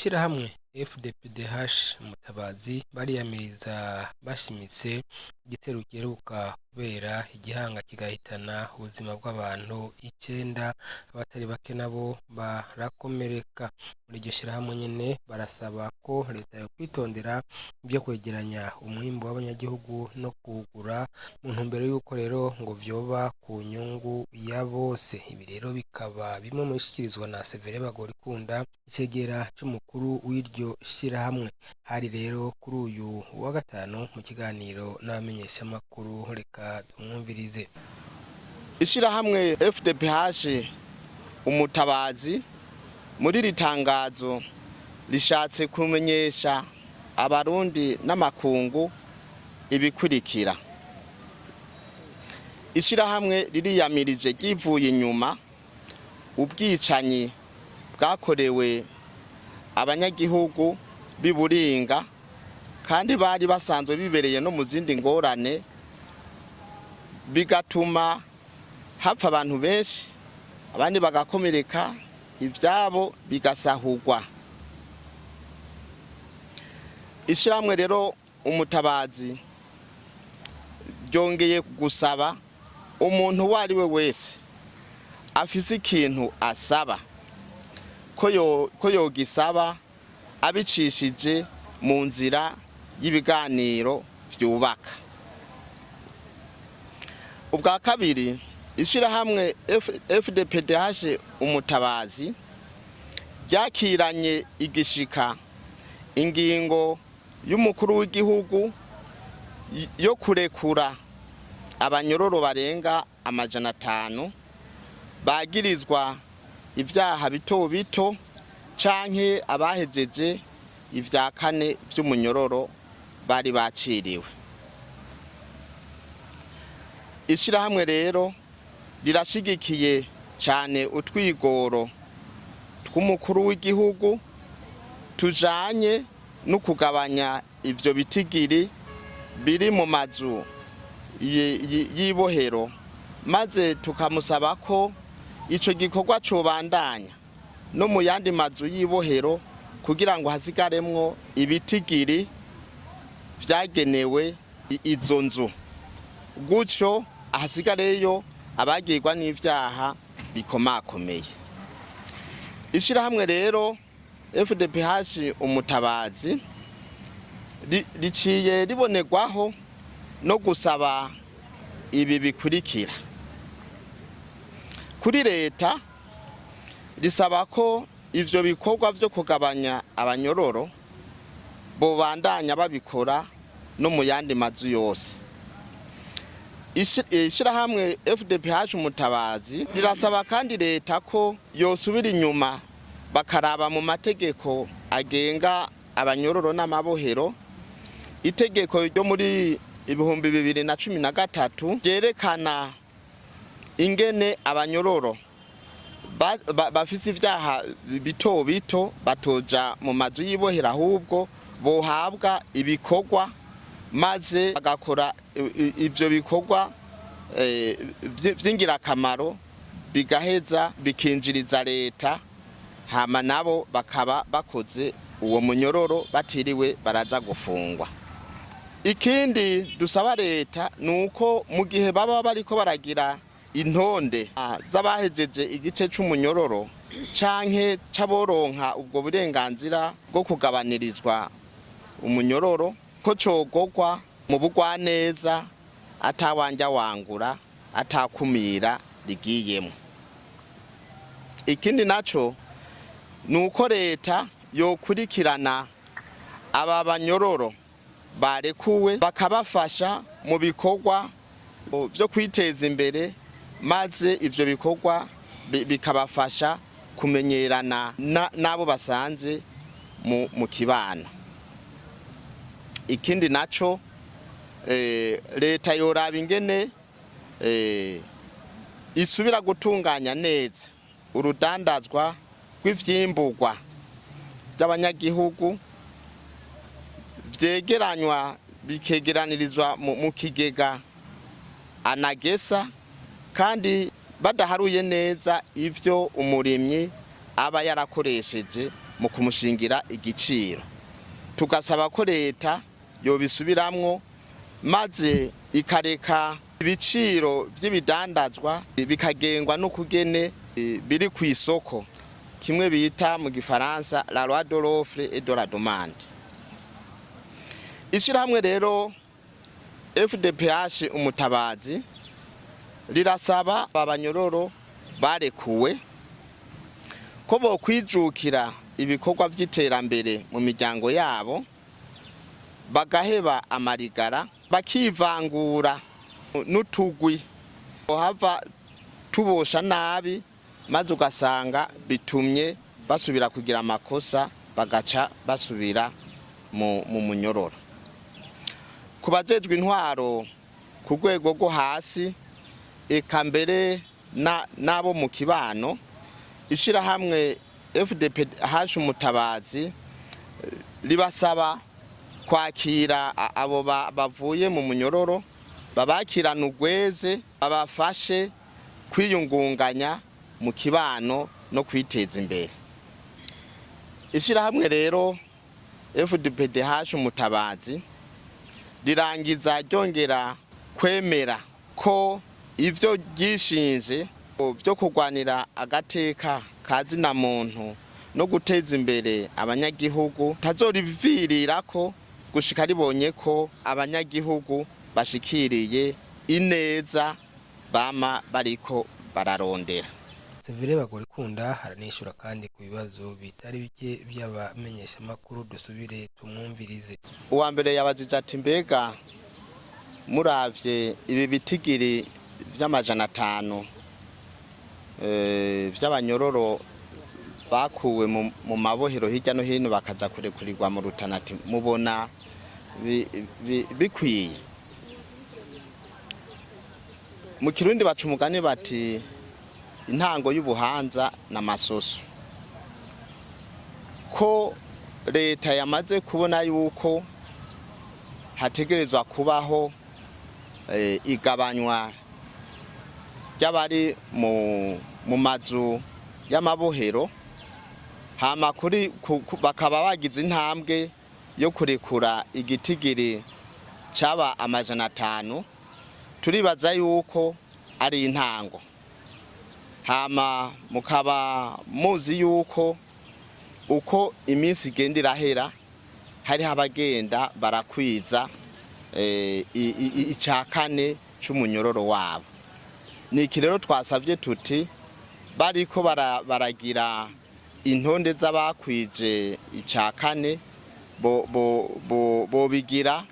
Mw'ishirahamwe FDPDH Mutabazi bariyamiriza bashimitse igitero giheruka kubera igihanga kigahitana ubuzima bw'abantu icenda, abatari bake nabo barakomereka. Muri iryo shirahamwe nyene barasaba ko leta yokwitondera ivyo kwegeranya umwimbu w'abanyagihugu no kuwugura mu ntumbero y'uko rero ngo vyoba ku nyungu ya bose. Ibi rero bikaba bimwe mu bishikirizwa na Severe Bagorikunda, icegera c'umukuru w'iryo shirahamwe. Hari rero kuri uyu wa gatanu mu kiganiro n'abamenyeshamakuru, reka tumwumvirize. Ishyirahamwe FDPH Umutabazi muri iri tangazo rishatse kumenyesha Abarundi n'amakungu ibikurikira: Ishyirahamwe ririyamirije ryivuye inyuma ubwicanyi bwakorewe abanyagihugu b'i Buringa, kandi bari basanzwe bibereye no mu zindi ngorane, bigatuma hapfa abantu benshi, abandi bagakomereka, ibyabo bigasahurwa. Ishyirahamwe rero Umutabazi ryongeye gusaba umuntu uwo ari we wese afise ikintu asaba ko yogisaba abicishije mu nzira y'ibiganiro byubaka. Ubwa kabiri, ishyirahamwe FDPDH Umutabazi ryakiranye igishika ingingo y'umukuru w'igihugu yo kurekura abanyororo barenga 500 bagirizwa ibyaha bito bito canke abahejeje ivya kane vy'umunyororo bari baciriwe. Ishyirahamwe rero rirashigikiye cyane utwigoro tw'umukuru w'igihugu tujanye no kugabanya ivyo bitigiri biri mu mazu y'ibohero, maze tukamusaba ko ico gikorwa cobandanya no mu yandi mazu y'ibohero kugira ngo hasigaremwo ibitigiri vyagenewe izo nzu, gutyo ahasigareyo abagirwa n'ivyaha bikomakomeye. Ishyirahamwe rero FDPH Umutabazi riciye ribonerwaho no gusaba ibi bikurikira: Kuri leta, risaba ko ivyo bikorwa vyo kugabanya abanyororo bobandanya babikora no mu yandi mazu yose. Ishirahamwe FDPH Umutabazi rirasaba kandi leta ko yosubira inyuma bakaraba mu mategeko agenga abanyororo n'amabohero, itegeko ryo muri 2013 ryerekana ingene abanyororo bafise ivyaha bito bito batoja mu mazu y'ibohero, ahubwo bohabwa ibikorwa maze bagakora ivyo bikorwa vy'ingirakamaro, bigaheza bikinjiriza leta, hama nabo bakaba bakoze uwo munyororo batiriwe baraja gufungwa. Ikindi dusaba leta ni uko mu gihe baba bariko baragira intonde z'abahejeje igice c'umunyororo canke c'aboronka ubwo burenganzira bwo kugabanirizwa umunyororo, ko cogogwa mu bugwaneza, atawanja wangura, atakumira rigiyemo. Ikindi naco ni uko leta yokurikirana aba banyororo barekuwe, bakabafasha mu bikorwa byo kwiteza imbere, maze ivyo bikorwa bikabafasha kumenyerana n'abo basanze mu kibano. Ikindi naco, leta yoraba ingene isubira gutunganya neza urudandazwa rw'ivyimbugwa by'abanyagihugu vyegeranywa, bikegeranirizwa mu kigega ANAGESSA, kandi badaharuye neza ivyo umurimyi aba yarakoresheje. mu kumushingira igiciro. Tugasaba ko leta yobisubiramwo maze ikareka ibiciro vy'ibidandazwa bikagengwa n'ukugene biri ku isoko, kimwe bita mu gifaransa la loi de l'offre et de la demande. Ishirahamwe rero FDPH Umutabazi rirasaba abanyororo barekuwe ko bokwijukira ibikorwa vy'iterambere mu miryango yabo, bagaheba amarigara, bakivangura n'utugwi hava tubosha nabi, maze ugasanga bitumye basubira kugira amakosa, bagaca basubira mu munyororo. Ku bajejwe intwaro ku rwego rwo hasi, eka mbere n'abo mu kibano, ishirahamwe FDPH Umutabazi ribasaba kwakira abo bavuye mu munyororo, babakirana urweze, babafashe kwiyungunganya mu kibano no kwiteza imbere. Ishirahamwe rero FDPDH Umutabazi rirangiza ryongera kwemera ko ivyo ryishinze vyo kurwanira agateka kazina muntu no guteza imbere abanyagihugu tazorivirirako gushika ribonye ko abanyagihugu bashikiriye ineza bama bariko bararondera. Severe Bagorikunda aranishura kandi ku bibazo bitari bike vy'abamenyeshamakuru. Dusubire tumwumvirize. Uwa mbere yabajije ati: "Mbega muravye ibi bitigiri vy'amajana 5 vy'abanyororo bakuwe mu mabohero hirya no hino bakaja kurekurirwa mu Rutana," ati "mubona bikwiye?" Mu Kirundi baca umugani bati: "Intango y'ubuhanza na masoso." Ko leta yamaze kubona yuko hategerezwa kubaho igabanywa ry'abari mu mazu y'amabohero, hama kuri bakaba bagize intambwe yo kurekura igitigiri caba 500, turibaza yuko ari intango. Hama mukaba muzi yuko uko iminsi igenda irahera hariho abagenda barakwiza ica kane c'umunyororo wabo. Ni iki rero twasavye tuti: bariko baragira intonde z'abakwije ica kane, bobigira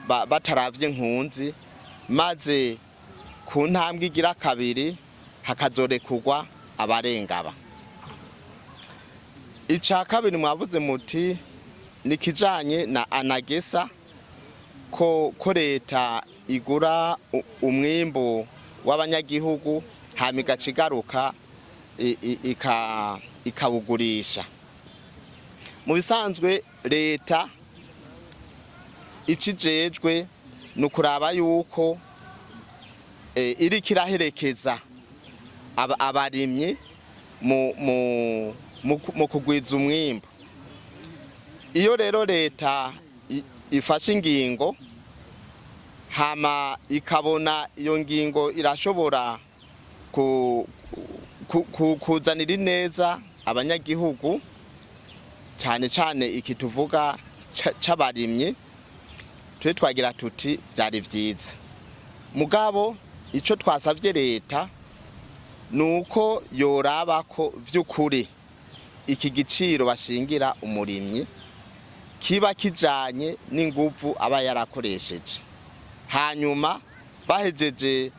bataravye nkunzi, maze ku ntambwe igira kabiri hakazorekurwa abarengaba. Ica kabiri mwavuze muti ni kijanye na ANAGESSA, ko leta igura umwimbu w'abanyagihugu hama igaca igaruka ikawugurisha. Mu bisanzwe leta ikijejwe ni ukuraba yuko iriko iraherekeza abarimyi mu kugwiza umwimbu. Iyo rero leta ifashe ingingo hama ikabona iyo ngingo irashobora kuzanira ineza abanyagihugu, cyane cyane iki tuvuga c'abarimyi, twe twagira tuti vyari vyiza. Mugabo ico twasavye leta nuko yoraba ko vy'ukuri iki giciro bashingira umurimyi kiba kijanye n'inguvu aba yarakoresheje, hanyuma bahejeje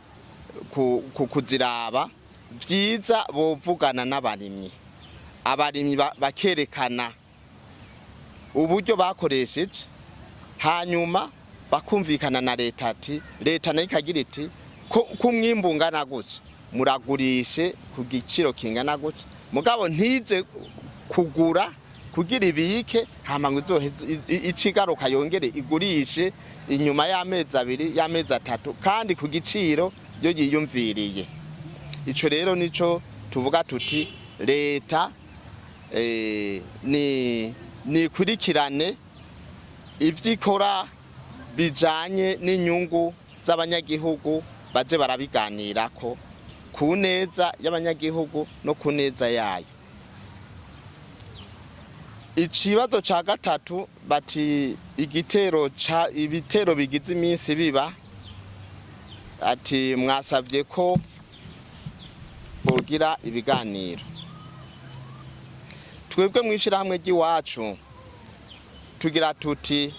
kuziraba vyiza bovugana n'abarimyi, abarimyi bakerekana uburyo bakoresheje, hanyuma bakumvikana na leta, ati leta nayo ikagira iti: "Ko umwimbu ungana gutya, muragurishe ku giciro kingana gutya." Mugabo ntize kugura kugira ibike hama ngo izoheze icigaruka yongere igurishe inyuma y'amezi 2, y'amezi 3, kandi ku giciro yo yiyumviriye. Ico rero nico tuvuga tuti leta ni nikurikirane ivyo ikora bijanye n'inyungu z'abanyagihugu, baze barabiganirako ku neza y'abanyagihugu no ku neza yayo. Ikibazo ca gatatu bati igitero ca ibitero bigize iminsi biba, ati mwasavye ko bogira ibiganiro. Twebwe mw'ishirahamwe ry'iwacu tugira tuti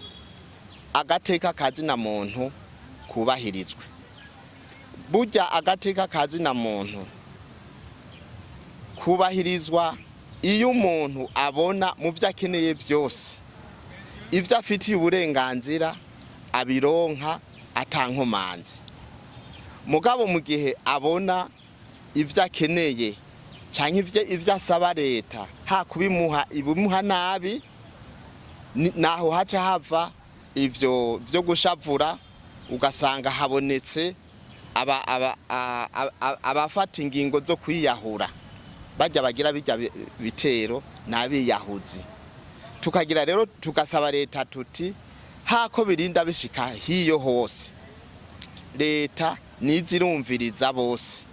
agateka kazina muntu kubahirizwe. Burya agateka kazina muntu kubahirizwa iyo umuntu abona mu vyo akeneye vyose, ivyo afitiye uburenganzira, abironka atankomanzi. Mugabo mu gihe abona ivyo akeneye canke ivyo asaba leta ha kubimuha ibimuha nabi, naho haca hava ivyo vyo gushavura, ugasanga habonetse abafata ingingo zo kwiyahura. Bajya bagira bijya bitero n'abiyahuzi. Tukagira rero tugasaba leta tuti hako birinda bishika hiyo hose, leta nizirumviriza bose.